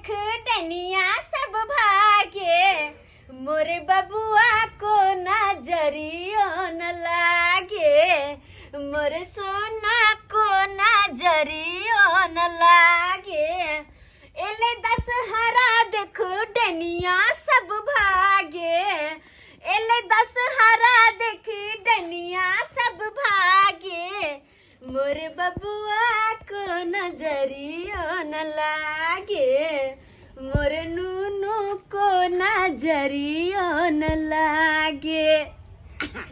देख डनिया सब भागे, मोर बबुआ को नजरियो न लागे, मोर सोना को नजरियो न लागे। एले दशहरा देख डनिया सब भागे, एले दशहरा देख डनिया सब भागे, मोर बबुआ को नजरियो न लागे, मोर नूनू को नजरियो न लागे।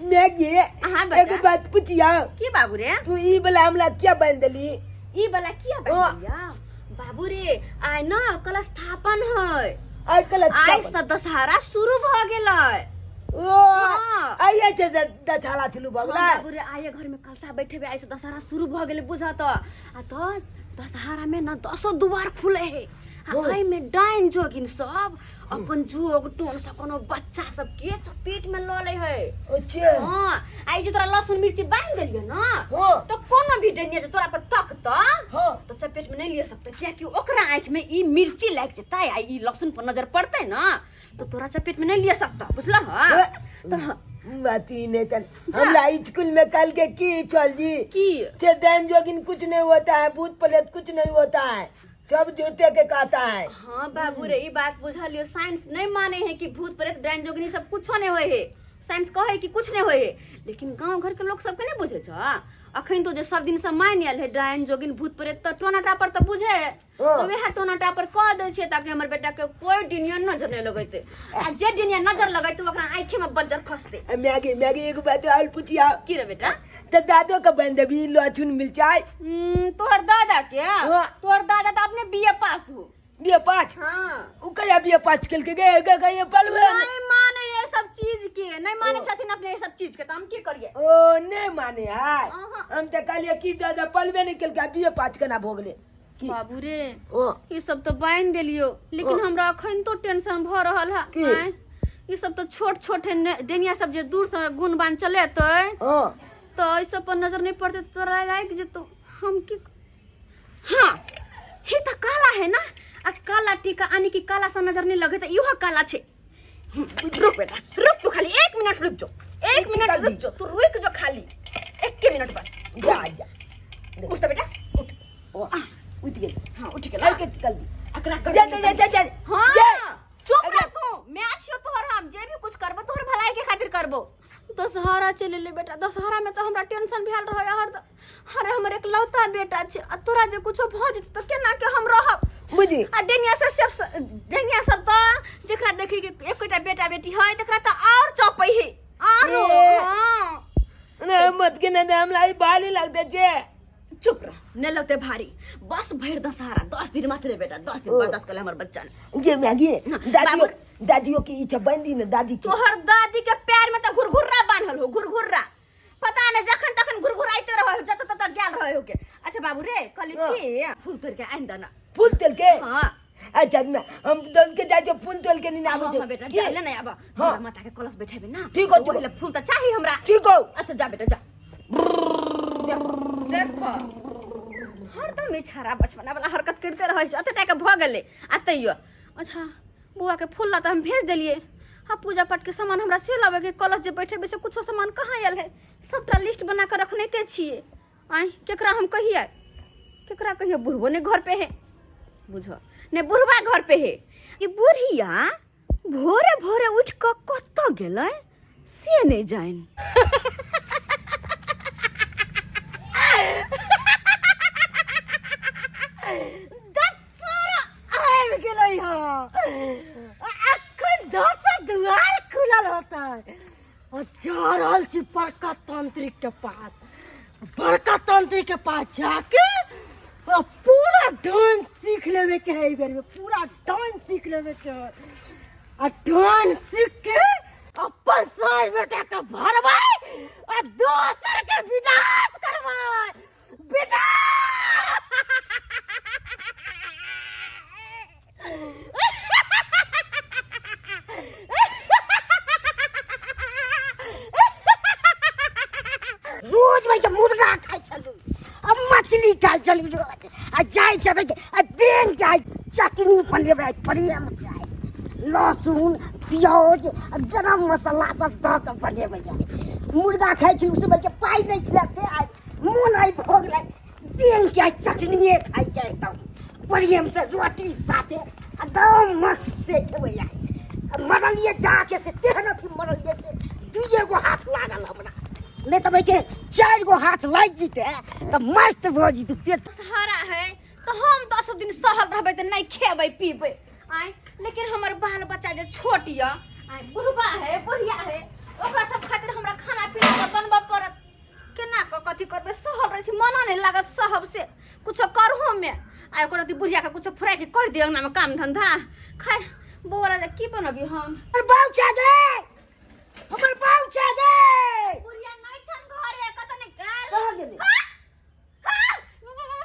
मैगी, हाँ बेटा। एगो बात पूछिया। की बाबू रे? तू ई वाला हमला क्या बन देली? ई वाला किया बन दिया बाबू रे? आइ न कल स्थापन है। आइ कल आइ से दशहरा शुरू भ गेलै। ओ हाँ। आइ छै दशहरा शुरू भ गेलै। हाँ, बाबू रे, आइए घर में कलशा बैठेबे, आइ से दशहरा शुरू भ गेलै बुझ त। आ त दशहरा में न दसो दुआर खुले है आ एहि में डाइन जोगिन सब अपन जोग टोन से कोनो बच्चा सब के चपेट में ल ले है। अच्छा। हाँ, आई जे तोरा लहसुन मिर्ची बांध देलियो ना, हाँ। तो कोनो भी डनिया जे तोरा पर तकता, हाँ। तो चपेट में नहीं लिया सकता, कियाकि ओकरा आँख में ई मिर्ची लाग जेतै आ ई लहसुन पर नजर पड़तै ना तो तोरा चपेट में नहीं लिया सकता, बुझल? हाँ। तो हाँ, बात ही नहीं तन हमरा स्कूल में कल के की चल जी की छे दैन जोगिन कुछ नहीं होता है, भूत प्रेत कुछ नहीं होता है, सब झूठे के कहता है। हाँ बाबू रे, ई बात बुझलियो, साइंस नहीं माने है कि भूत प्रेत डाइन जोगिनी सब कुछो नहीं होए है। साइंस कहे कि कुछ नहीं होए है, लेकिन गांव घर के लोग सबके नहीं बुझे छ। अखन तो जे सब दिन से मान आयल है डाइन जोगिन भूत प्रेत त टोना टापर त बुझे है। हाँ। तो वएह टोना टापर कह दै छै ताकि हमर बेटा के कोई डिनिया नजर नहीं लगैते, आ जे डिनिया नजर लगैते ओकरा आँखि में बज्जर खसते। मैगी मैगी एगो बात और पूछिया। की रे बेटा? तो दादो के बन देबी लहसुन मिर्चाई? तोहर दादा के? हाँ। तोहर दादा तो अपने बीए पास हो। बीए पास? हाँ। उ कहिया बीए पास केल के गए गए गए पलवे? नहीं माने ये सब चीज के, नहीं माने छथिन अपने ये सब चीज के, तो हम की करिए? ओ नहीं माने है। अहाँ। हम तो कहलिए कि दादा पलवे नहीं केल के बीए पास केना भो गेले? की? बाबू रे, ओ। ई सब तो बांध देलियो, लेकिन हमरा अखन तो टेंशन भ रहल है। की? आँय? ई सब तो छोट छोट है डेनिया सब जे दूर से गुण बान चलेतै, हाँ। तो ई सब पर नजर नहीं पड़ते तो तोरा लाग जेतो। हम की हाँ, ही तो काला है ना, आ काला टीका आनी कि काला सा नजर नहीं लगे तो इहो काला छे। रुक बेटा रुक, तू खाली 1 मिनट रुक जो, 1 एक मिनट निकाल रुक दी। जो, तू रुक जो खाली 1 मिनट बस। जा जा उठ तो बेटा उठ। ओ, उठ गेल। हाँ उठ गेल। आइ के निकाल दी। अकरा कर जा जा जा जा। हाँ जा। चुप रह तू, मैं छियो तोहर, हम जे भी कुछ करबो तोहर भलाई के खातिर करबो। दशहरा चले ले बेटा, दशहरा में तो हमरा टेंशन भेल रहे हर। अरे हमर एकलौता बेटा छे, आ तोरा जे कुछो भ जेतौ त केना के हम रहब? बुझी। आ डेनिया से सब, डेनिया सब त जेकरा देखी के एकोटा बेटा बेटी है तकरा त और चपै है आरो। ए। हाँ। ना मत के ना हमरा ई बाली लगते छे। चुप रह, ने लगते भारी, बस भरि दशहरा 10 दिन मात्र बेटा, 10 दिन ओ। बर्दाश्त कर ले हमर बच्चा ने। गे मैगी, ना, दादियो बाबू। दादियो के इच्छा बंदी न दादी के। तोहर दादी के पैर में त घुरघुर्रा बान्हल हो, घुरघुर्रा पता नहीं जखन तखन घुरघुराइते रहो हो, जत तत गेल रहो हो के। अच्छा बाबू रे, कहली हाँ। की फूल तोड़ के आनि दना। फूल तोड़ के? हाँ। अच्छा, मैं हम दल के जाय फूल तोड़ के नहीं आबे। हाँ, हाँ, बेटा, की? जा ले ना आबा। हाँ। दुर्गा माता के कलश बैठेबे ना। ठीक हो, तो ठीक हो। ओहिले फूल त चाही हमरा। ठीक हो। अच्छा जा बेटा जा। देखो देखो हरदम ई छाड़ा बचपना वाला हरकत करते रहै छै, एते टाके भऽ गेलै आ तैयो। अच्छा बौआ के फूल ला तऽ हम भेज देलियै, आ पूजा पाठ के सामान हमरा से लाबे के, कलश जे बैठेबै से कुछो सामान कहाँ आयल है? सबटा लिस्ट बना कऽ रखनैते छियै। आँय केकरा हम कहियै, केकरा कहियै? बुढ़बो नहि घर पे है, बुझ नहि बुढ़बा घर पे है। ई बुढ़िया भोरे भोरे उठि कऽ कतऽ गेलै से नहि जानि। दशहरा आबि गेलै हँ, अखन 10 दुआर खुलल होतै। आ जा रहल छी बड़का तांत्रिक के पास। बड़का तांत्रिक के पास जाके आ पूरा डांस सीख लेवे के है। एहि बेर में पूरा डांस सीख लेवे के है आ डांस सीख के अपन सास बेटा के भरबै आ दोसर के विनाश करबै। विनाश। रोज भाई के मुर्गा खाइ छलू आ मछली खाइ छलू रोज, आ जाइ छै भाई के, आ बैंक जाइ चटनी बनेबै आइ प्रेम से आइ लहसुन प्याज आ गरम मसाला सब दऽ कऽ बनेबै आइ मुर्गा खाइ छलहुँ समयके पाइ नहि छलै ते आइ मोन आइ भऽ गेलै बेंगके आइ चटनिए खाइके एकदम प्रेम से रोटी साथे एकदम मस्त से खेबै आइ आ मरलियै जाके से तेहन अथी मरलियै से दुइए गो हाथ लागल हमरा नहि तऽ के चारि गो हाथ लागि जेतै तऽ मस्त भऽ जेतै पेट सहारा है तऽ हम 10 दिन सहल रहबै तऽ नहि खेबै पीबै आय लेकिन हमर बाल बच्चा जे छोट यऽ आय बुढ़बा है बुढ़िया है ओकरा सब खातिर हमरा खाना पीना तऽ बनबऽ पड़त केना कऽ कथी करबै सहल रहै छी मनो नहि लागत सहब से कुछो करहो मे आ ओकर अथी बुढ़िया के कुछो फुराय के कर दिअ अंगना में काम धंधा खाय बौआ राजा की बनबी हम हमर बाउ छै गे हमर बाउ छै गे बुढ़िया नहि छन घरे कत ने गेल कहाँ गेलै? हाँ? हाँ?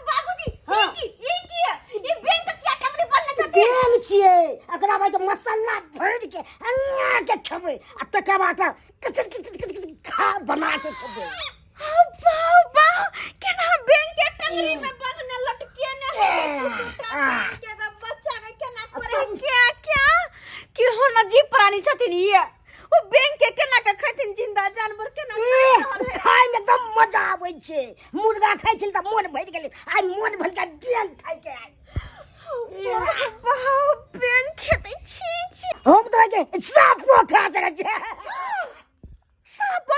बाबूजी हाँ। ई की ई की ई बैंक के किया टंगरी बनने छथिन बेंग छियै एकरा बाद मसाला भरि के अन्ना के खेबै आ तकर बाद कचर कचर कचर कचर खा बना के खेबै हाउ बाउ बाउ केना बैंक के टंगरी में बंधने लटके ने है टूटा बैंक के ग बच्चा के केना करे क्या क्या कि हो न जीव प्राणी छथिन ये ओ बैंक के केना के खैथिन जिंदा जानवर केना खाइ रहल है खाय में एकदम मजा आबै छै मुर्गा खाइ छलै तऽ मोन भरि गेलै आइ मोन भरि गेल बेंग खाइके आइ बाउ बाउ बैंक खेतै छी छी हम तऽ के साँपो खा सकै छै साँप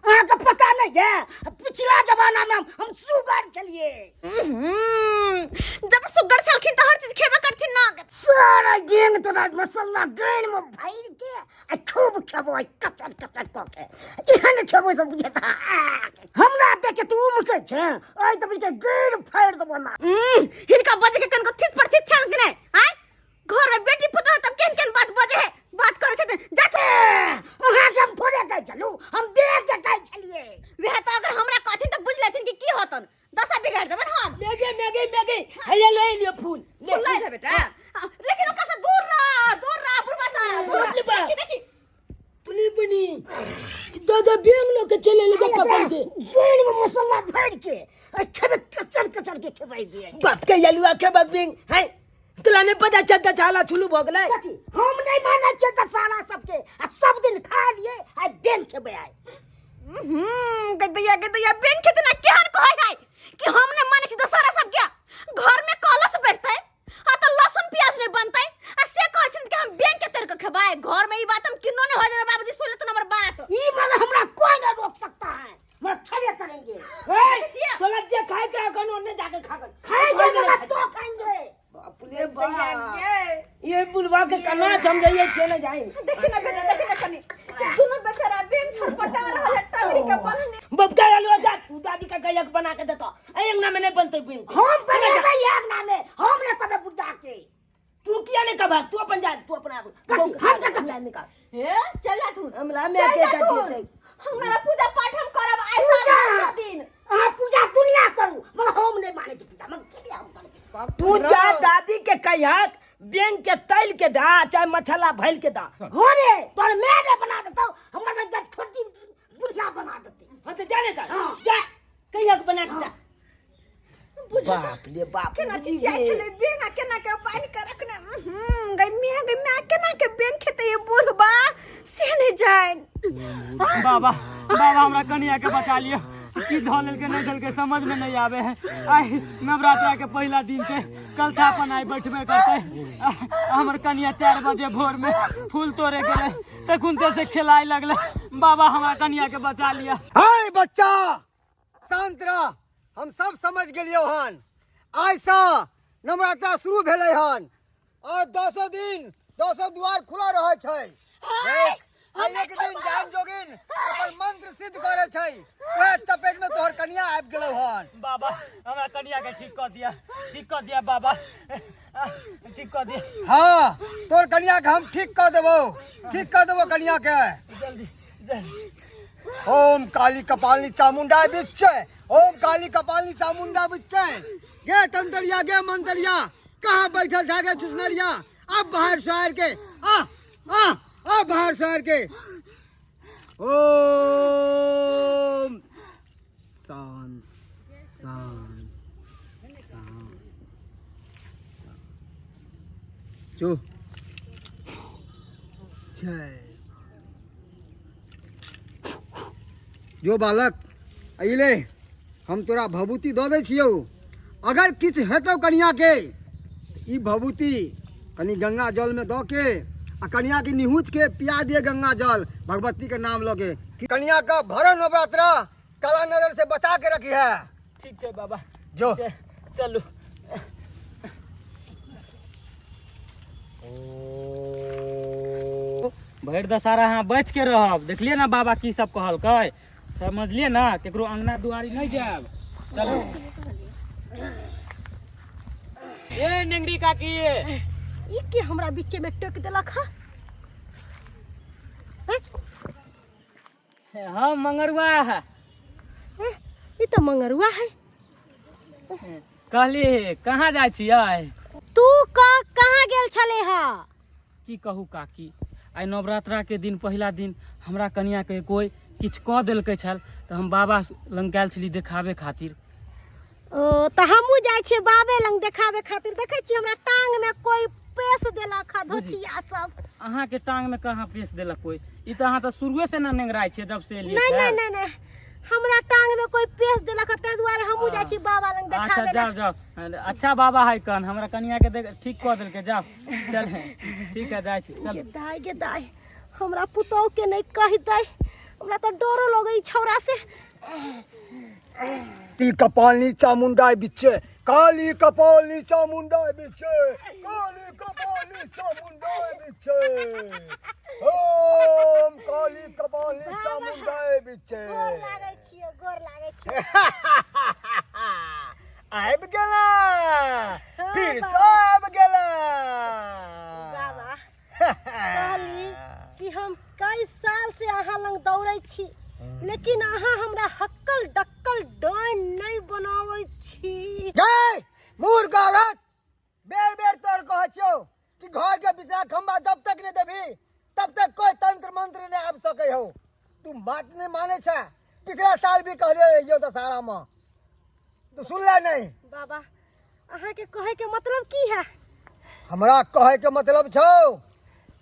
अहाँके पता नहि है पिछला जमाना में हम सुगर छलिए जब सुगर छलखिन तऽ हर चीज खेबे करथिन ना सारा गेंग तोरा मसाला गैन में भरि के आ खूब खेबो आ कचर कचर कऽ के एहन खेबो से बुझेता हमरा देख के तू मुकै छै आइ तऽ बुझ के गैर फाड़ि देबो ना हिनका बजे के कनको थित पर थित छल कि नहि आँय घर में बेटी पुतोह तब केहन केहन बात बजे है बात करे छथिन जा अहाँके हम थोड़े कहै छलहुँ हम बेच के कहै छलियै वएह तऽ अगर हमरा कहथिन तऽ बुझ लेथिन कि की होतन दशा बिगाड़ देबन हम मैगी मैगी मैगी हैया ले लियो फूल ले फूल ले बेटा हाँ, लेकिन ओकरा से दूर रह दूर रह बुढ़वा से दूर रह। बाप रे बाप। देखी देखी पुनी पुनी दादा बैंक लोग के चले लगे पकड़ के बेल में मसाला भर के आ खेबे कचर कचर के खेबै दिए बाप के यलुआ के बात बैंक है तोला नहीं पता चलता चाला छुलू भऽ गेलै कथी हम नहीं मानै छियै दशहरा सबके आ सब दिन खा लिए आ बेल खेबै आइ गदैया गदैया बैंक खेतना केहन कहै है कि हम ने मानै छी दशहरा सबके घर में कलश बैठतै आ त लहसुन प्याज नहीं बनतै आ से कहै छिन कि हम बैंक के तर के खेबै घर में ई बात हम किनो नहीं हो जाबे बाबूजी सुन लेतन हमर बात ई मगर हमरा कोई नहीं रोक सकता है मगर खेबे करेंगे ए, तोला जे खाए के अखन ओने जाके खा कर खाएंगे मगर तो खाएंगे बाप रे बाप ये बुलवा के कना समझाइए छे ना जाए देखी ना बेटा देखी ना कनी दुनू बेचारा बैंक छटपटा रहल है टंगरी के बन्हने बबका आलू जा तू दादी का गैया के बना के देतो ए अंगना में नहीं बनते बिन हम बनेबै अंगना में हम ने कबे बुढ़ा के तू किया नहीं कबा तू अपन जा तू अपना कथी? हम का कथी? निकाल ए चल जा तू हमरा में चल के जा कथी तू हेतै? हमरा पूजा पाठ हम करब आइ पूजा! साल दिन अहाँ पूजा दुनिया करू मगर हम नहीं माने छी पूजा मगर खेबे हम करबै तू जा दादी के कहियक बैंक के तैल के दा चाहे मछला भैल के दा हो रे तोर मैं ने बना देतौ हमर में छोटी बुढ़िया बना देतै हाँ तो जा रे जा हाँ। जा कहियक बना के जा बुझत बाप रे बाप केना चिचिया छलै बेंग आ केना के बान्हि के रखने गई मैं गई मैं केना के बेंग खेतै ये बुढ़बा से नहीं जान बाबा बाबा हमरा कनिया के बचा लियो की धऽ लेलकै नहि देलकै समझ में नहीं आवे है आइ नवरात्रा के पहिला दिन छै कल था अपन आइ बैठबे करतै हमर कनिया 4 बजे भोर में फूल तोड़े गेलै तखन से खेलाय लगलै बाबा हमरा कनिया के बचा लिया हाय बच्चा शांत रह हम सब समझ गेलियौ हन आइसँ नवरात्रा शुरू भेलै हन आ दसो दिन दसो द्वार खुला रहै छै देख, आइ एक दिन जान जोगिन अपन मंत्र सिद्ध करै छै वएह चपेट में तोहर कनिया आबि गेलौ हन बाबा हमरा कनिया के ठीक कऽ दिया ठीक कऽ दिया बाबा ठीक कऽ दिया हाँ तोहर कनिया के हम ठीक कऽ देबौ ठीक कऽ देबौ कनिया के जल्दी जल्दी ओम काली कपालिनी चामुंडा बिच्चे ओम काली कपालिनी चामुंडा बिच्चे गे तंतरिया गे मंतरिया कहाँ बैठल था गे चुसनरिया अब बाहर शहर के आ आ आ बाहर शहर के ओम शांत शांत शांत जो जय जो बालक अइले हम तोरा भभूति दऽ दै छियौ अगर किछु हेतौ कनियाके ई भभूति कनि गंगा जलमे दऽ के आ कनियाके निहुँच के पिया दिए गंगा जल भगवती के नाम लऽ के कनिया का भरो नवरात्रा काला नजर से बचा के रखी है। ठीक छै बाबा। जो। चलू। भरि दशहरा अहाँ बचि के रहब। देखलियै ने बाबा की सब कहलकै, समझलियै ने? केकरो अंगना दुआरी नहि जायब। चलू। ए नेंगरी काकी, ई के हमरा बीचे में टोक देलक हँ? हम मंगरुआ है। ई तऽ मंगरुआ है। कहली कहाँ जाइ छियै? तू कहाँ गेल छले हँ? की कहू काकी, आइ नवरात्रा के दिन पहिला दिन हमरा कनिया के कोई किछु कऽ देलकै छल, तऽ हम बाबा लग गेल छली देखाबे खातिर। ओ तऽ हमहूँ जाइ छियै बाबे लग देखाबे खातिर। देखै छियै हमरा टांग में कोई पेश देलक हँ, धोचिया सब। अहाँके टांग में कहाँ पेश देलक कोई? ई तऽ अहाँ तऽ शुरुए से ना नेंगराइ छियै जब से एलियै। नहीं नहीं नहीं नहीं, हमरा टांग में कोई पेश देलक हँ, ताहि दुआरे हमहूँ जाइ छी बाबा लग अच्छा देखाबे। जाओ जाओ, अच्छा बाबा है कन हमरा कनिया के देख ठीक कऽ देलकै। जाओ चल, ठीक है, जाइ छी, चलू। दाय गे दाय, हमरा पुतोह के नहीं कहि दै, हमरा तऽ डरो लगै छौरा से। काली कपालनी चामुंडा बिच्चे, काली कपालनी चामुंडा बिच्चे, काली कपालनी चामुंडा बिच्चे, ओम काली कपालनी चामुंडा बिच्चे। गोर लागै छियै, गोर लागै छियै। आबि गेला, फिर से आबि गेला। बाबा, कहली कि हम कई साल से अहाँ लग दौड़ै छी, लेकिन अहाँ हमरा हक्कल डक्कल डाइन नहीं बनाबै छी। गै मूर्ख औरत, बेर बेर तोर कहै छियौ कि घर के बिचला खंबा जब तक नहीं देबही तब तक कोई तंत्र मंत्र नहीं आबि सकै हौ। तू बात नहीं मानै छै। पिछला साल भी कहलियै रहियौ दशहरा में, तू सुनले नहीं। बाबा, अहाँ के कहे के मतलब की है? हमरा कहे के मतलब छौ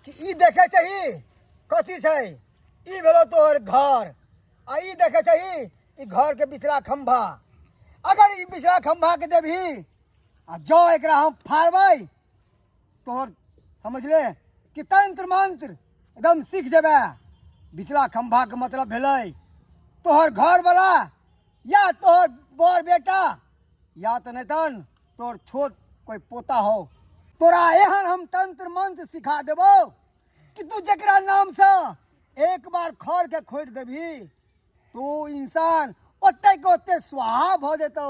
कि ई देखे छही कथी छै? ई भेलो तोहर घर, आ ई देखे छही ई घर के बिचला खंभा। अगर ई बिचला खंभा के देबही आ जौ एकरा हम फाड़बै तोहर समझले कि तंत्र मंत्र एकदम सीख जेबै। बिचला खंभा के मतलब भेलै तोहर घर वाला या तोहर बड़ बेटा या तऽ नहि तहन तोहर छोट कोई पोता हो। तोरा एहन हम तंत्र मंत्र सिखा देबौ कि तू जकरा नाम से एक बार खर के खोटि देबही तो इंसान ओते के ओते स्वाहा भऽ जेतौ।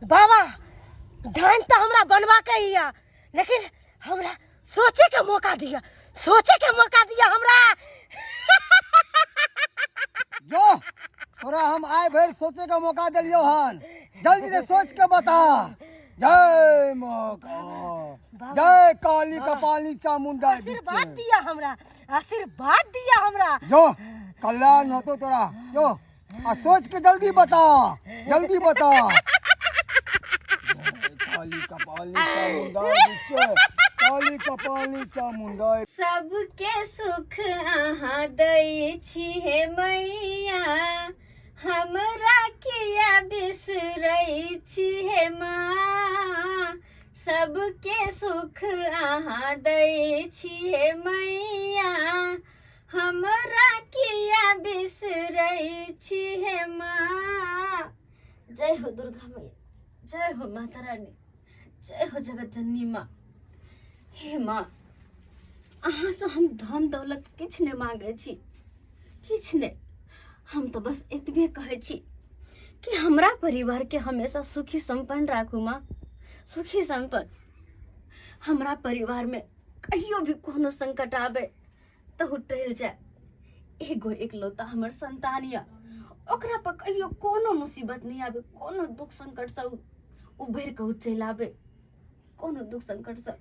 बाबा, धान तऽ हमरा बनवा के ही है, लेकिन हमरा सोचे के मौका दिया, सोचे के मौका दिया हमरा। जो तोरा हम आइ भरि सोचे के मौका देलियौ हन, जल्दी से सोच के बता। जय मौका, जय काली कपाली चामुंडा। आशीर्वाद दिया हमरा, आशीर्वाद दिया हमरा। जो कल्याण होतो तोरा। जो आ सोच के जल्दी बता, जल्दी बता। काली कपाली चामुंडा बिचे, काली कपाली चामुंडा। सबके सुख अहाँ दै छी हे मैया, हमरा किया बिसरै छी हे माँ? सबके सुख अहाँ दै छी हे मैया, हमरा किया बिसरै छी हे माँ? जय हो दुर्गा मैया, जय हो माता रानी, जय हो जगत जननी माँ। हे माँ, अहाँसँ हम धन दौलत किछु नहि मांगै छी, किछु नहि। हम तऽ बस एतबे कहै छी कि हमरा परिवारके हमेशा सुखी सम्पन्न राखू माँ, सुखी सम्पन्न। हमरा परिवारमे कहियो भी कोनो संकट आबै तऽ ओ टलि जाय। एगो एकलौता हमर संतान यऽ, ओकरा पर कहियो कोनो मुसीबत नहि आबै, कोनो दुख संकटसँ उभरि कऽ ओ चलि आबै, कोनो दुख संकटसँ।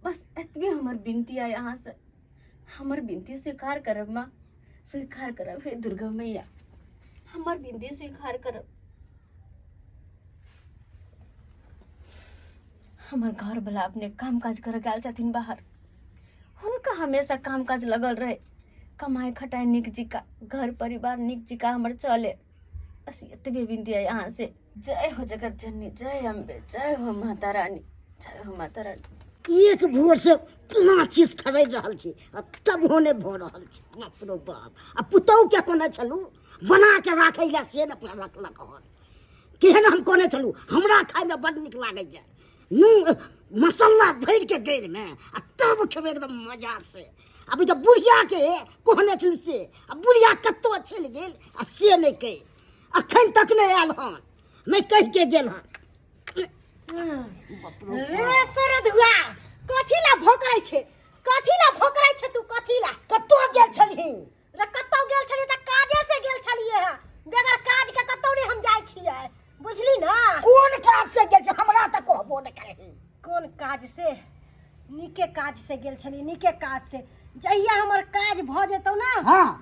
बस एतबे हमर विनती अइ अहाँसँ, हमर विनती स्वीकार करब माँ, स्वीकार करब। हे दुर्गा मैया, हमर विनती स्वीकार करब। हमर घरवला अपने काम काज करऽ गेल छथिन बाहर। हुनका हमेशा काम काज लगल रहे, कमाइ खटाइ नीक जिका, घर परिवार नीक जिका हमर चले, बस एतबे विनती है अहाँ से। जय हो जगत जननी, जय अम्बे, जय हो माता रानी, जय हो माता रानी। एक भोर से माचिस खरीद रहल छी आ तब होने भऽ रहल छै। बाप रो बाप, आ पुतहु के कोने छलू बना के राखै लए, से ने रखलक हन। केहन हम कोने छलू, हमरा खायमे बड नीक लागैए, नून मसाला भरि के गैरमे आ तब खेबै एकदम मजा से। अभी तऽ बुढ़िया के कहने छलू से, आ बुढ़िया कतौ चलि गेल आ से नहि कहि अखन तक नहि आयल हन, नहि कहि के गेल हन। रे सरधुआ, कथी ला भोकरै छै? कथी ला भोकरै छै तू? कथी ला? कतौ गेल छलही? रे कतौ गेल छलियै तऽ काजे से गेल छलियै हँ, बगैर काज के कतौ नहि हम जाइ छियै, बुझली ना? कोन काज से गेल छै? हमरा तऽ कहबो नहि करही। कोन काज से? नीके काज से गेल छलियै, नीके काज से। जहिया हमर काज भऽ जेतौ ना,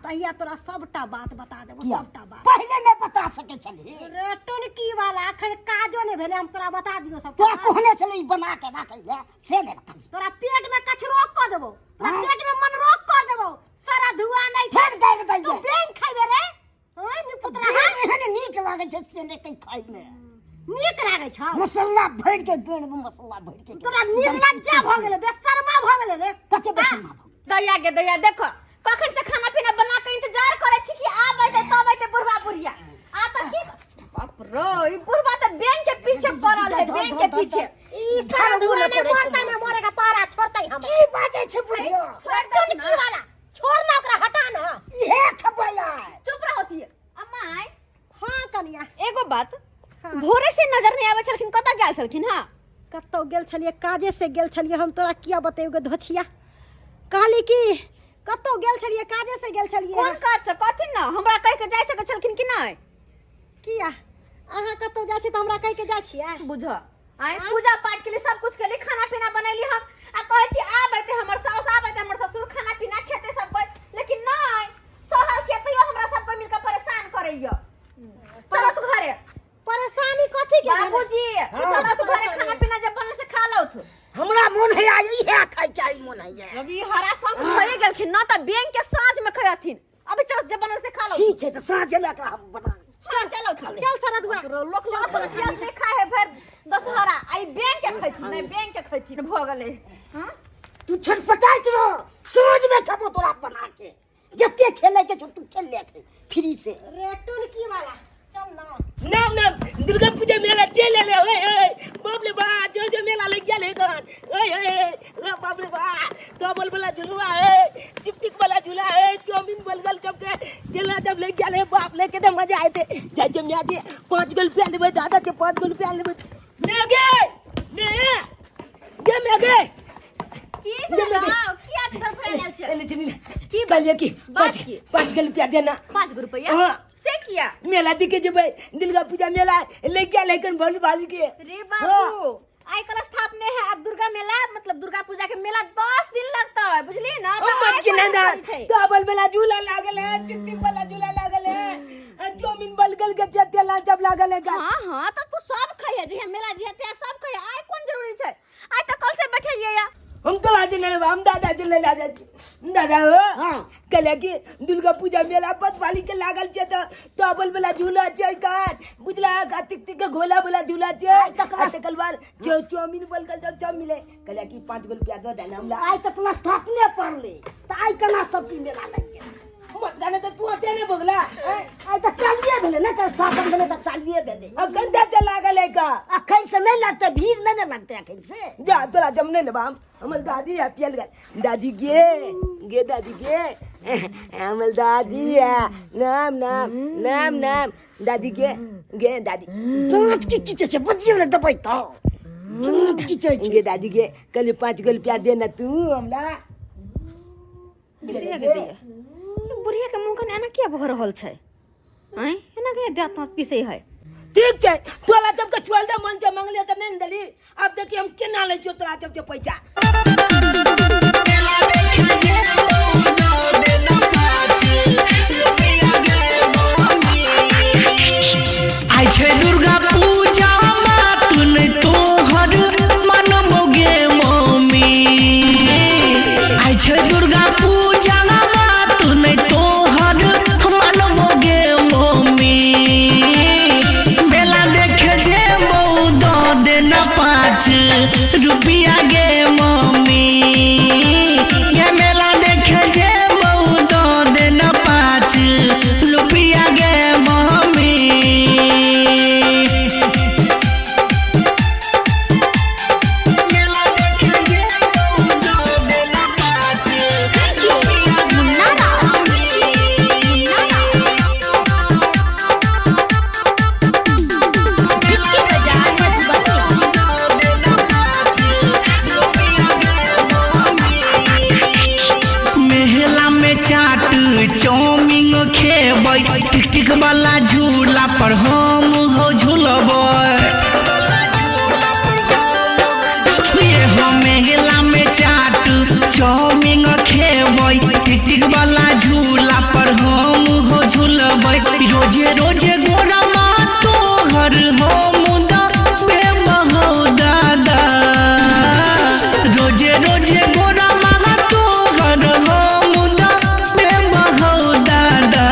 तहिया तोरा सबटा बात बता देबो। किया? सबटा बात पहिले नहि बता सकै छलही? रे टुनकी वाला, अखन काजो नहि भेलै, हम तोरा बता दियौ सबटा तोरा बात? कहने छलू ई बना के राखै लए, से नहि रखलही। तोरा पेट में कचरो कऽ देबो, तोरा हाँ? पेट में मन रोग कर देबो। सारा धुआ नहीं फेर गाड़ि दैये। तू बेंग खैबे रे? हाँ नि पुतरा, बेंग एहन नीक लागै छै से नहि कहि खाइमे नीक लागै छौ। मसाला भरि के बेंग में मसाला भरि के तोरा निर्लज्जा भऽ गेलै, बेशर्मा भऽ गेलै रे। कते बेशर्मा भऽ गेलै? दैया गे दैया, देखो कखन से खाना पीना बना के इंतजार करे छी कि आब अइते तब अइते बुढ़वा बुढ़िया। आ तऽ की, बाप रो, ई बुढ़वा तऽ बैंक के पीछे पड़ल है, बैंक के पीछे। ई सारा धुआ नहीं मरतै ना, मरे के पारा छोड़तै हम। की बाजै छै बुढ़िया? छोड़ दो टुनकी वाला, छोड़ ना ओकरा, हटा ना। इहे खेबै आइ। चुप रहो छी अम्मा। आइ हाँ कनिया। एगो बात, भोरे से नजर नहीं आबै छलखिन, कतऽ गेल छलखिन? हाँ कतौ गेल छलियै, काजे से गेल छलियै। हम तोरा किया बतेबौ गे धोछिया? कहली कि कतौ गेल छलियै, काजे से गेल छलियै। कोन काज से कहथिन ना, हमरा कहि के जाय सकै छलखिन कि नहि? किया, अहाँ कतौ जाइ छी तऽ हमरा कहि के जाइ छियै? बुझ, आइ पूजा पाठ के लिए सब कुछ के लिए खाना पीना बनैली हम, आ कहै छी आब अइते हमर साउस, आब अइते हमर ससुर, खाना पीना खेते सब कोइ, लेकिन नहि सहल छियै तैयो हमरा सब कोइ मिलके परेशान करैया। चलो तू घरे। परेशानी कथी के भेलै? बाबूजी, चलो तू घरे, खाना पीना जब बनल से खा लौथ। हमरा मोन है आइ इहे खाइ के, आइ मोन है। अभी हरा शंख भए गेलखिन ना तऽ बैंक के साँझ में खैथिन। अभी चलो, जब बनल से खा लो। ठीक छै, तऽ साँझे मे एकरा हम बना। हाँ चलो, खा ले। चल सरधुआ। लोक लहसुन प्याज नहीं खाए है भर दशहरा, आई बैंक के खैथिन, नहीं बैंक के खैथिन भऽ गेलै। हाँ तू छटपटाइत रह, साँझ में खेबो तोरा बना के। जते खेले के छौ तू खेल ले फ्री से। रे टुनकी वाला, चल ना। नाम नाम दुर्गा पूजा मेला चल ले। ओए ओए बाप रे बा, जो जो मेला लग गेल है गन। ओए ओए रे बाप रे बा, डबल वाला झुलवा है, चिपटिक वाला झूला है, चाउमीन बर्गर सब के केला जब लग गेल है। बाप ले के तो मजा आए थे। जाय जे मियां जी 5 गो रुपया लेबै, दादा जे 5 गो रुपया लेबै। ने गे ने गे मे गे। की भेलौ? किया धड़फड़ायल छै? एने चली। की कहलियै कि बात? पाँच की? 5 गो रुपया देना। 5 गो रुपया? हाँ। से किया? मेला दिखे जेबै, दुर्गा पूजा मेला ले गेल है कन भोल भाल के। रे बाबू, आइ कल स्थापने है अब दुर्गा मेला, मतलब दुर्गा पूजा के मेला 10 दिन लगता है, बुझलिए ना? ओ तऽ मत आइ के कल ना करी छै। डबल वाला झूला लागल है, तित्ती वाला झूला लागल है, आ चाउमीन बर्गर के चतेला सब लागल है। हाँ हाँ, तऽ तू सब खइहे, जहिया मेला जिहे तहिया सब खइहे। आइ कोन जरूरी छै? आइ तऽ कल से बैठलियै या। हम तो आज नहीं लेबै, हम दादा जी ले ला जाइ छी। दादा हो। हाँ। कहले कि दुर्गा पूजा मेला पतवाली के लागल छै तऽ टबल वाला झूला छै कान बुझला, आ तिक तिक के घोला वाला झूला छै, आ तकर बाद चाउमीन बर्गर सब सब मिले। कहले कि 5 गो रुपया दऽ देना हमरा। आइ तक स्थापने पड़लै तऽ आइ केना सब चीज मेला लागि गेल? मत जाने तऽ तू अते ने बगला। आइ तऽ चालुए भेलै ने, तऽ स्थापन भेलै तऽ चालुए भेलै। अखन तऽ चला लागल है का? अखन से नहि लगतै, भीड़ नहि ने लगतै अखन से। जा तोरा जम नहि लेबा हम। हमर दादी है पियल गेल। दादी गे गे, दादी गे, हमर दादी है। नाम नाम नाम नाम दादी गे गे दादी। दाँत की खींचै छै? बजियौ ने देबै तऽ दाँत खींचै छै। गे दादी गे, कहलियै 5 गो रुपया दे ने तू हमरा। दैया गे दैया, ई बुढ़िया के मुँह कने एना किया भऽ रहल छै? आँय, एना के दाँत ताँत पीसै है? ठीक छै, तोरा सबके छोड़ दे, मन से मंगलियै तऽ नहि ने देली। अब देखिए हम केना लै छियौ तोरा सबके पैसा। आइ छै दुर्गा पूजा, बात नहि तोहर मन। टिक वाला झूला पर हम हो झूलबै। ये हो मेला में चाट चाउमीन खेबै, टिक टिक वाला झूला पर हम हो झूलबै। रोजे रोजे गोरमा तोहर हो मुदा बेमहो दादा, रोजे रोजे गोरमा तोहर हो मुदा बेमहो दादा।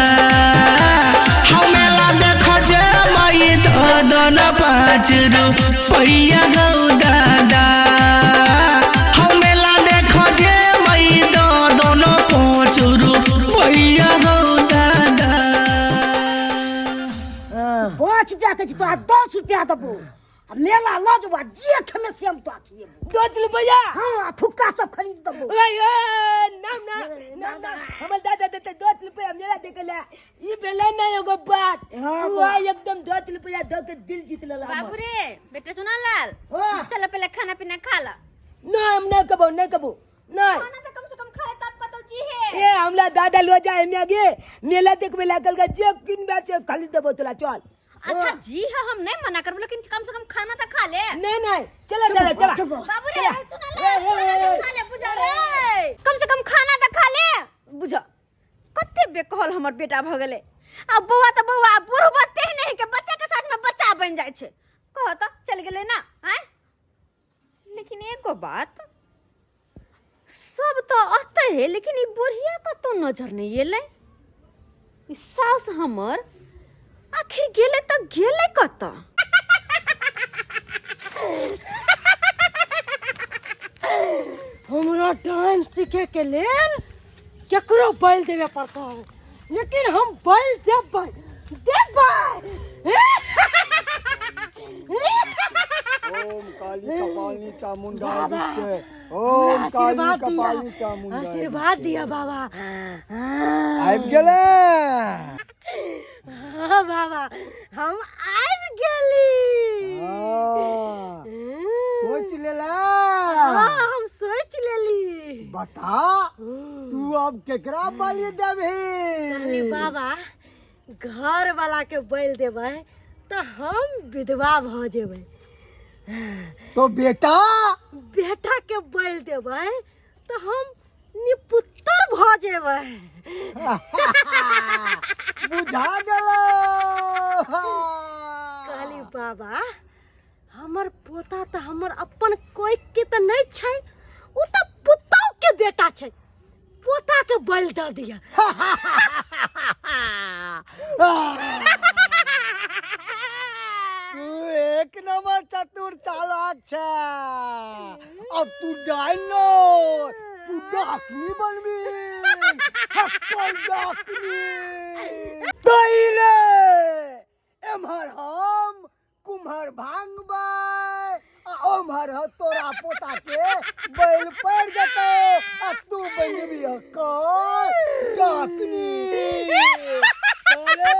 हम मेला देख जे मई ददन 5 रुपैया हौ दादा, हम मेला देख जे मई ददन 5 रुपैया हौ दादा। 5 रुपया के तोरा 10 रुपया देबो, आ मेला लऽ जेबो, आ जे खेमे से हम तोरा खिएबो। 10 रुपया? हाँ, आ फुक्का सब खरीद देबो। ओए, ओए, ना ना ना ना, हमर दादा देते 10 रुपया मेला देखे ला। ई भेलै ना एगो बात। हाँ, तू बा। आइ एकदम 10 रुपया दऽ के दिल जीत लेला हमर। बाबू रे बेटा चुनालाल, हाँ। चल पहले खाना पीना खा ला। ना, हम नहीं कबो, नहीं कबो, नहीं। खाना तो कम से कम खा ले तब कतौ जी है। ए हमरा दादा लो जाए हमे आगे मेला देखबे लागल के जे किनबे छै खाली देबो तोला, चल। अच्छा जी हाँ, हम नहीं मना करबो, लेकिन कम से कम खाना तो खा ले। नहीं नहीं, चला चला चला। बाबू रे चुनालाल, खाना तो खा ले बुझा रे, कम से कम खाना तो खा ले बुझा। कते बेकहल हमर बेटा भ गेलै। आ बौआ तो बौआ बुढ़ बत्ते ही नहीं के बच्चा के साथ में बच्चा बन जाय छै। कह त चल गेलै ना आय। लेकिन एगो बात, सब तो अते है लेकिन ई बुढ़िया कतौ नजर नहीं एलै। ई सास हमर आखिर गेलै त गेलै कतऽ? हमरा डांस सीखे के लेल केकरो बैल देवे पड़तै, लेकिन हम बैल देबै देबै। ओम काली कपालिनी चामुंडा बाबा, विच्चे। हमरा ओम काली आशीर्वाद दिया, कपालिनी चामुंडा आशीर्वाद दिया बाबा। आबि गेलै। हाँ बाबा, हम आबि गेली। हाँ, सोच लेला? हाँ, हम सोच लेली। बता तू अब केकरा बलि देबही? बाबा, घर वाला के बैल देबै तऽ हम विधवा भऽ जेबै। तो बेटा? बेटा के बैल देबै तऽ हम निपुत्तर भऽ जेबै। बुझा गेलो। कहली बाबा, हमर पोता तऽ हमर अपन कोइ के तऽ नहि छै, ओ तऽ पुतहु के बेटा छै, पोता के बैल दऽ दिअ। तू एक नंबर चतुर चालाक छै। अब तू डायनो, तू डाकनी बनबी, हक्कल डाकनी। तैले एम्हर हम कुम्हर भांगबै आ ओम्हर ह तोरा पोता के बैल पड़ जेतौ आ तू बनबी हक्कल डाकनी। चले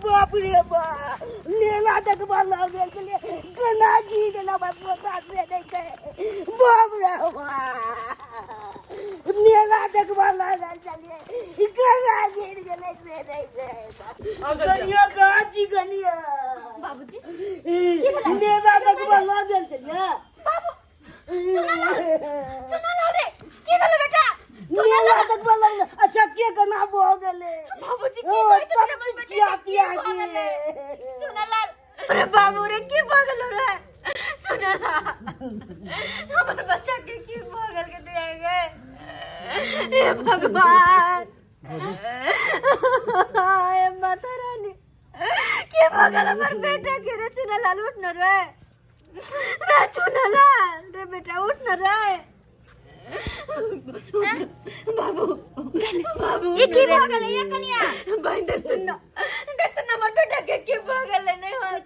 बाप रे बाप, मेला देखबा लग गेल छलै, केना गिर गेल हमर पोता से नहि छै। बाप रे बाप, मेला देखबा लग गेल छलियै, केना गिर गेलै से नहि छै। गनिया कहाँ छी गनिया? बाबूजी, मेला देखबा लग गेल छलियै। बाबू चुनालाल रे, की भेलै बेटा? मेला देखबा लग गेल। अच्छा के केना भऽ गेलै? बाबूजी की ओ, कहै सब छथिन हमर चीज बेटा खिया के? की पिया भऽ के। गेलै? चुनालाल, अरे बाबू रे, की भऽ गेलो रे? चुनालाल, हमर बच्चा के की भऽ गेल के दिया गे? हे भगवान, हे माता रानी, की भऽ गेल हमर बेटा के रे? चुनालाल उठ न रे, रे चुनालाल रे बेटा उठ न रे। बाबू बाबू, ई की भऽ गेलै ये कनिया? बहिन देख न, देख न हमर बेटा के की भऽ गेलै। नहीं होय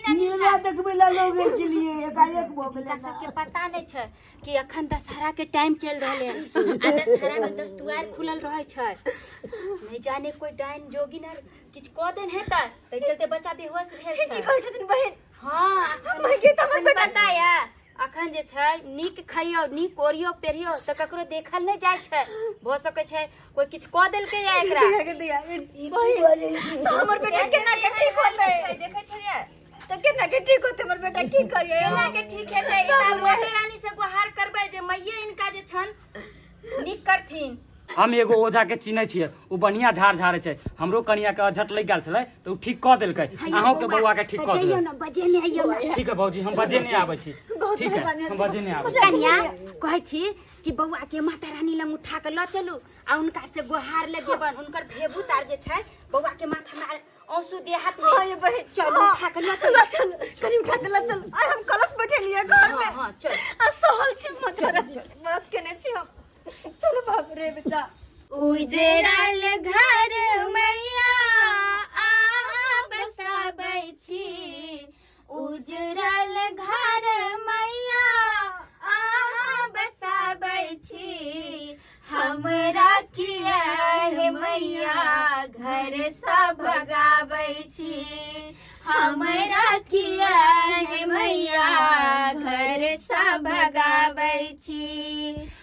मेला देखबै लए लऽ गेल छलियै, एकाएक भऽ गेलै। हुनका सबके पता नहि छै कि अखन दशहरा के टाइम चलि रहलै हन आ दशहरा में 10 दुआर खुलल रहै छै। नहीं जाने कोई डाइन जोगिन आर किछु कऽ देन हेतै, ताहि चलते बच्चा बेहोश भेल की छै। कहै छथिन बहिन? हाँ। महगी तऽ हमर बेटा पता या अखन जे छै नीक खइयो, नीक ओढ़ियो पेरियो तऽ ककरो देखल नहि जाइ छै। भऽ सकै छै कोई किछु कऽ देलकै या एकरा। दिया दिया बहिन, तऽ हमर बेटा केना के ठीक होतै? देखै छलियै तऽ केना के ठीक होतै हमर बेटा? की करियै? केना के ठीक हेतै? ई तऽ माता रानी से गुहार करबै जे मैये इनका जे छन नीक करथिन। हम एगो ओझा के चिन्है छियै, ओ बढ़िया झाड़ झाड़ै छै। हमरो कनिया के अझट लागि गेल छलै तऽ ओ ठीक कऽ देलकै। अहूँ के बौआ के ठीक कऽ जइयौ देबै। ने, बजेने अइयौ ने। ठीक है भौजी, हम बजेने आबै छी। ठीक है, हम बजेने आबै छी। कनिया, कहै छी कि बौआ के माता रानी लग उठा के लऽ चलू आ हुनका से गुहार लगेबन। हुनकर भेबूत आर जे छै बौआ के माथा में आंसू दे हाथ में। हाँ ये बहन, चलू। हाँ। उठा के लऽ चलू। लऽ चल, कनी उठा के लऽ चल। आइ हम कलश बैठेलियै घर में। हाँ, हाँ, चल। आ सहल छी, मत केने छी हम। चल बाप रे बेटा। उजड़ल घर मैया आहा बसाबै छी, उजड़ल घर मैया आहा बसाबै छी, हमरा किया हे मैया घर सँ भगाबै छी, हमरा किया हे मैया घर सँ भगाबै छी।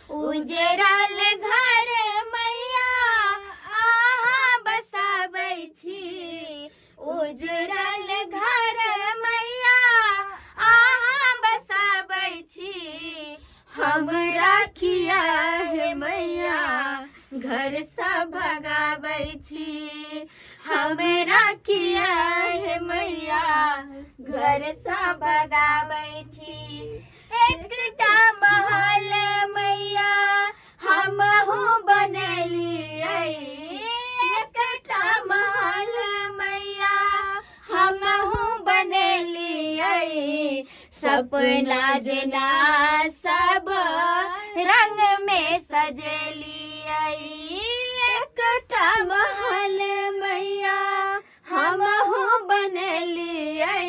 उजड़ल घर मैया आहा बसाबै छी, उजड़ल घर मैया आहा बसाबै छी, हमरा किया हे मैया घर सँ भगाबै छी, हमरा किया हे मैया घर सँ भगाबै छी। एकटा महल मैया हमहु बनेलियै, एकटा महल मैया हमहु बनेलियै, सपना जेना सब रंग में सजेलियै। एकटा महल मैया हमहु बनेलियै,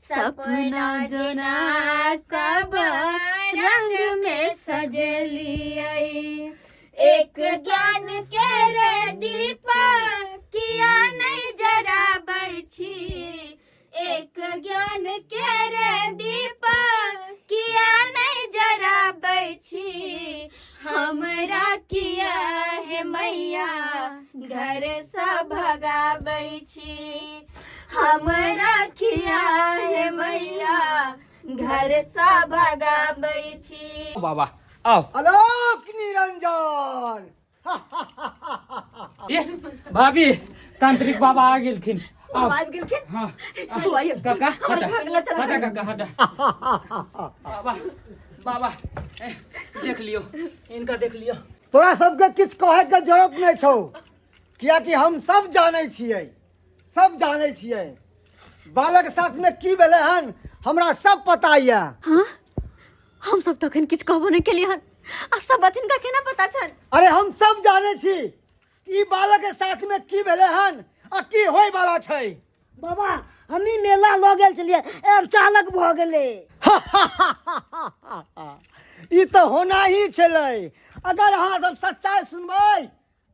सपना जेना सब रंग में सजेलियै। एक ज्ञान के रे दीप किया नहीं जराबै छी, एक ज्ञान के रे दीप किया नहीं जराबै छी, हमरा किया हे मैया घर सँ भगाबै छी, हमरा किया हे मैया घर सँ भगाबै छी। बाबा आओ। आलोक निरंजन। ए, भाभी, तांत्रिक बाबा आ गेलखिन। आओ। आबि गेलखिन? हाँ। चलू आइए। काका हटा। भाग लऽ चल। हटा काका हटा। बाबा बाबा, ए, देख लियो इनका, देख लियो। तोरा सबके किछु कहैके जरूरत नहि छौ, कियाकि हम सब जानै छियै, सब जानै छियै बालक साथमे की भेलै हन, हमरा सब पता यऽ। हाँ, हम सब तखन किछु कहबो नहि केलियै हन आ सब बात हिनका केना पता छनि? अरे हम सब जानै छी ई बालक के साथ में की भेलै हन आ की होय वाला छै। बाबा, हमही मेला लऽ गेल छलियै, एक चालक भऽ गेलै। ई तऽ होना ही छलै। अगर अहाँ सब सच्चाई सुनबै,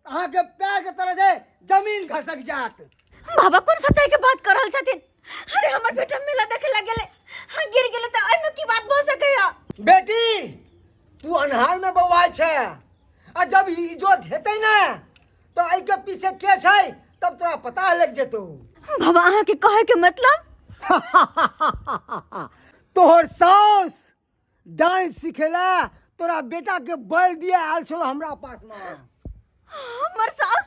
अहाँके पैर के तरह से जमीन खसक जात। बाबा कोन सच्चाई के बात कर रहल छथिन? अरे हमर बेटा मेला देखे लग गेलै, हाँ गिर गेलै, तऽ एहिमे की बात भऽ सकैया? बेटी, तू अन्हार में बौआइ छै आ जब ई इजोत हेतै ने तऽ एहिके पीछे के छै तब तोरा पता लग जेतौ। बाबा, अहाँके कहै के मतलब? तोहर साउस डांस सिखेला तोरा बेटा के बल दिया आयल छलो हमरा पास में। हमर साउस?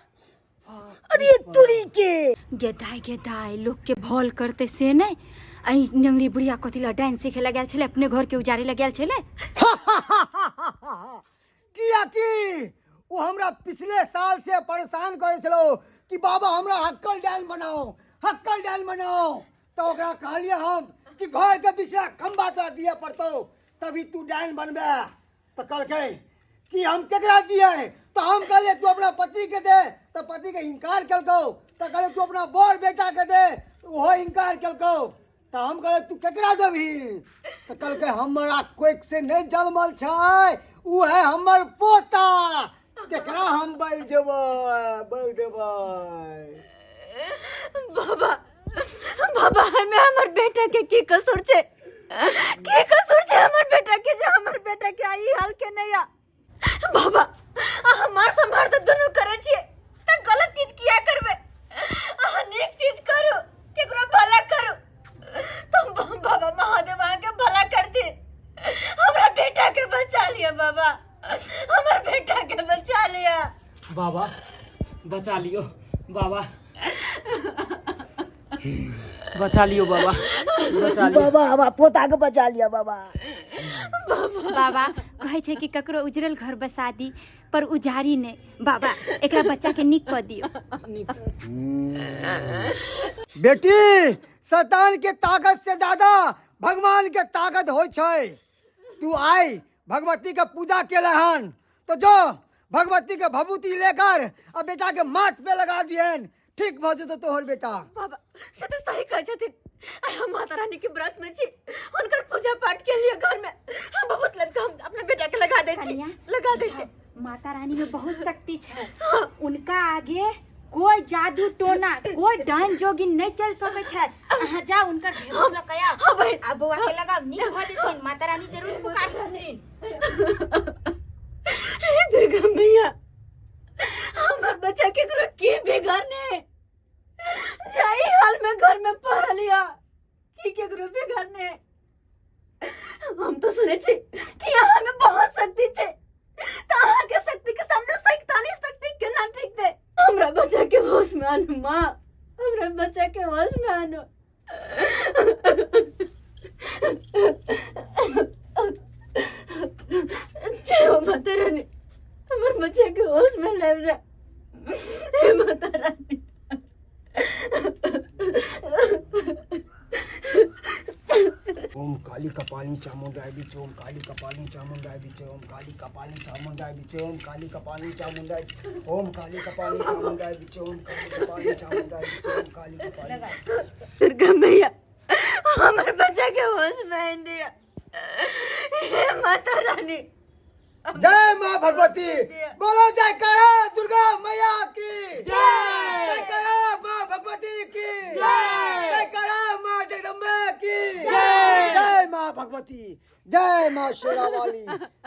अरे तुरी के गेदाय गेदाय, लोक के भल करते से नहीं। अई नंगड़ी बुढ़िया कथी ला डांस सीखे लग गेल छलै? अपने घर के उजाड़े लग गेल छलै। कियाकि ओ हमरा पिछले साल से परेशान करे छलो कि बाबा हमरा हक्कल डायल बनाओ, हक्कल डायल बनाओ। तो ओकरा कहलिए हम कि घर के पिछला खम्बा तोरा दिए पड़तो तभी तू डायल बनबे। तो कहलकै कि हम केकरा दिए? तो हम कहलिए तू अपना पति के दे, तो पति के इनकार केलकौ। तो कहलिए तू अपना बड़ बेटा के दे, ओहो इनकार केलकौ। तऽ हम कहलियै तू केकरा देबही तऽ कहलकै हमरा कोइक से नहि जनमल छै ओ है हमर पोता तेकरा हम बलि देबै बलि देबै। बाबा बाबा, हमें हमर बेटा के की कसूर छै, की कसूर छै हमर बेटा के जे हमर बेटा के आई हाल के नहीं आ? बाबा, हमार संभार तऽ दुनू करै छियै तऽ गलत चीज किया करबै? अहाँ नीक चीज करू, केकरो भला करू तो बाबा महादेव अहाँके भला करथिन। हमरा बेटा के बचा लिअ बाबा, हमर बेटा के बचा लिअ बाबा, बचा लियो बाबा, बचा लियो बाबा, बचा लियो बाबा, हमरा पोता के बचा लिअ बाबा। बाबा कहै छै कि ककरो उजरल घर बसा दी पर उजारी नहि। बाबा, एकरा बच्चा के नीक कऽ दियौ। बेटी, शैतान के ताकत से ज्यादा भगवान के ताकत होइ छै। तू आइ भगवती के पूजा केले हन तो जो भगवती के भभूति लेकर आ बेटा के माथ पे लगा दिहन, ठीक भऽ जेतौ तोहर बेटा। बाबा से तऽ सही कहै छथिन। आइ हम माता रानी के व्रत में छी, हुनकर पूजा पाठ के लिए घर में हम बहुत लग हम अपना बेटा के लगा दै छी। कनिया, लगा दै छी। माता रानी में बहुत शक्ति छै, उनका आगे कोई जादू टोना, कोई डाइन जोगिन नहीं चल सकै छै। अहाँ जाउ, उनकर भेंट लऽ के आउ। हाँ बहिन। आ बौआ के लगाउ, नीक भऽ जेथिन, माता रानी जरूर पुकार छथिन। हे दुर्गा मैया, हमर बच्चा केकरो की बिगाड़ने जाई हाल में घर में पड़ल या की केकरो बिगाड़ने? हम तो सुने छी कि अहाँ में बहुत शक्ति छै, त अहाँ के शक्ति के सामने शैतानी शक्ति केना टिकतै? हमरा बच्चा के होश में आनू माँ, हमरा बच्चा के होश में आनू। जय हो माता रानी, हमर बच्चा के होश में लाबि जा। हे माता रानी। ओम काली कपाली चामुंडाई बिचे, ओम काली कपाली चामुंडाई बिचे, ओम काली कपाली चामुंडाई बिचे, ओम काली कपाली चामुंडाई, ओम काली कपाली चामुंडाई बिचे, ओम काली कपाली चामुंडाई बिचे, ओम काली कपाली। दुर्गा मैया, हमर बच्चा के होश में आनि दिया। हे माता रानी। जय माँ भगवती। बोलो जयकारा दुर्गा मैया की जय, जयकारा माँ भगवती की जय, जयकारा माँ जगदम्बे की जय। जय माँ भगवती, जय माँ शेरा वाली,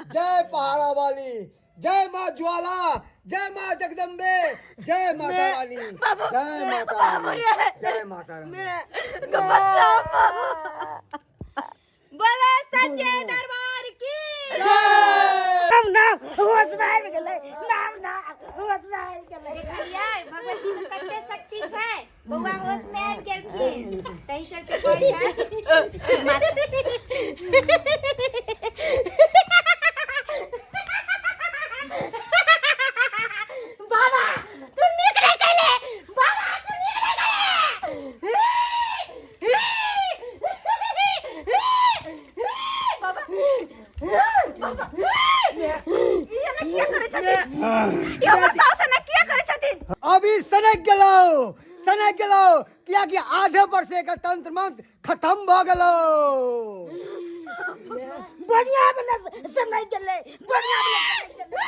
जय पहाड़ा वाली, जय माँ ज्वाला, जय माँ जगदम्बे, जय माता रानी, जय माता रानी, जय माता रानी। बोले सच्चे दरबार की। नाम नाम होश में आबि गेलै, नाम नाम होश में आबि गेलै। देखलियै भगवती में कते शक्ति छै, बौआ होश में आबि गेलखिन, तही चलते कहै छै माता। बाबा तू नीक नहि कैले, बाबा तू नीक नहि कैले। ई एना किया करै छथिन? ई हमर साउस एना किया करै छथिन? अभी सनक गेलौ, सनक गेलौ, कियाकि आधे पर से एकर तंत्र मंत्र खत्म भऽ गेलौ। बढ़िया बला सनक गेलै, बढ़िया बला सनक गेलै।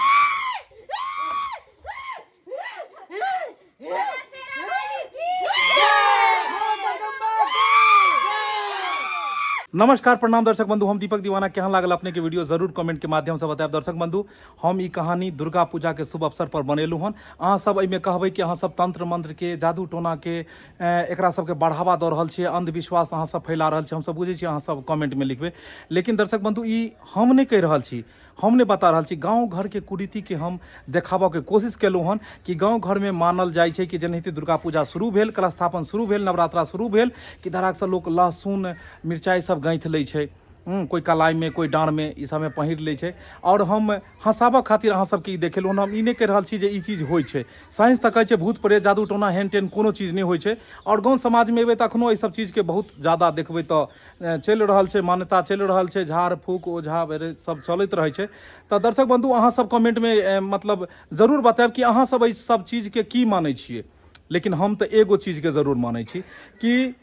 नमस्कार, प्रणाम दर्शक बंधु, हम दीपक दीवाना। केहन लागल अपने के वीडियो जरूर कमेंट के माध्यम से बतायब। दर्शक बंधु, हम ई कहानी दुर्गा पूजा के शुभ अवसर पर बनेलहुँ हन। अहाँ सब एहिमे कहबै कि अहाँ सब तंत्र मंत्र के, जादू टोना के, एकरा सबके बढ़ावा दऽ रहल छियै, अंधविश्वास अहाँ सब फैला रहल छियै। हम सब बुझै छियै अहाँ सब कमेंट में लिखबै, लेकिन दर्शक बंधु ई हम नहि कहि रहल छी, हम नहि बता रहल छी। गाँव घरके कुरीतिके हम देखाबऽके कोशिश केलहुँ हन कि गाँव घरमे मानल जाइ छै कि जेनाहिते दुर्गा पूजा शुरू भेल, कलशस्थापन शुरू भेल, नवरात्रा शुरू भेल, कि धड़ाकसँ लोक लहसुन मिरचाइ सब गाँथि लै छै, कोइ कलाइमे कोइ डाँड़मे ई सबमे पहिर लै छै। आओर हम हँसाबऽ खातिर अहाँ सबके ई देखेलहुँ हन। हम ई नहि कहि रहल छी जे ई चीज होइ छै। साइंस तऽ कहै छै भूत प्रेत जादू टोना हेन टेन कोनो चीज नहि होइ छै। आओर गाँव समाजमे एबै तऽ एखनो एहि सब चीजके बहुत ज्यादा देखबै तऽ चलि रहल छै, मान्यता चलि रहल छै, झाड़ फूक ओझा वगैरह सब चलैत रहै छै। तऽ दर्शक बन्धु, अहाँ सब कमेंटमे मतलब जरूर बतायब कि अहाँ सब एहि सब चीजके की मानै छियै। लेकिन हम तऽ एगो चीजके जरूर मानै छी कि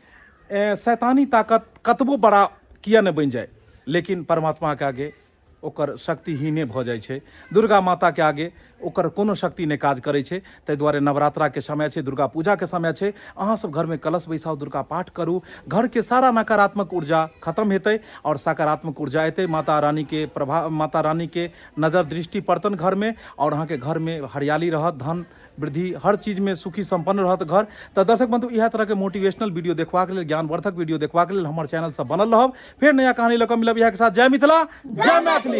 शैतानी ताकत कतबो बड़ा किया नहि बनि जाय, लेकिन परमात्माके आगे ओकर शक्तिहीने भऽ जाइ छै। दुर्गा माताके आगे ओकर कोनो शक्ति नहि काज करै छै। ताहि दुआरे नवरात्राके समय छै, दुर्गा पूजाके समय छै, अहाँ सब घरमे कलश बैसाउ, दुर्गा पाठ करू, घरके सारा नकारात्मक ऊर्जा खत्म हेतै आओर सकारात्मक ऊर्जा एतै। माता रानीके प्रभाव, माता रानीके नजर दृष्टि पड़तन घरमे आओर अहाँके घरमे हरियाली रहत, धन वृद्धि, हर चीजमे सुखी सम्पन्न रहत घर। तऽ दर्शक बंधु, इएह तरहके मोटिवेशनल वीडियो देखबाक लेल, ज्ञानवर्धक वीडियो देखबाक लेल हमर चैनल सब बनल रहब। फेर नया कहानी लऽ कऽ मिलब इएह के साथ। जय मिथिला, जय मैथिली।